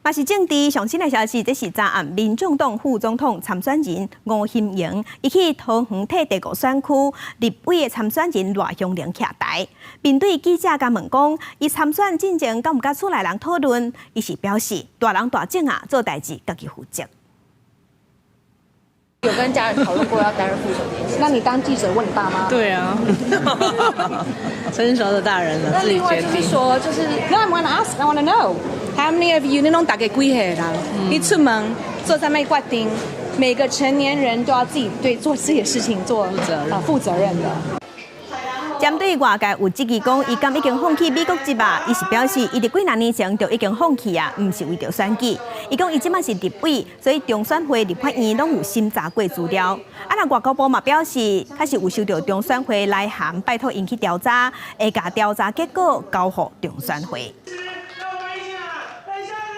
嘛是政治上新的消息，這是昨暗民眾黨副總統參選人吳欣盈，伊去桃園替第五選區立委的參選人賴香伶徛台，面對記者共問講，伊參選進前敢有佮厝內人討論，伊是表示大人大種啊，做代誌家己負責。有跟家人討論過要擔任副手這件事？那你當記者問你爸媽？對啊，成熟的大人了，那另外就是說，就是 No, I want to ask, I want to know how many of you 你攏大家幾歲人？你出門做啥物決定？每個成年人都要自己對做自己的事情做負責任，負責任的。針對外界有質疑講，伊敢已經放棄美國籍啊？伊是表示，伊佇幾若年前就已經放棄啊，毋是為著選舉。伊講伊這馬是立委，所以中選會、立法院攏有審查過資料。啊，若外交部嘛表示，確實有收到中選會來函，拜託𪜶去調查，會共調查結果交予中選會。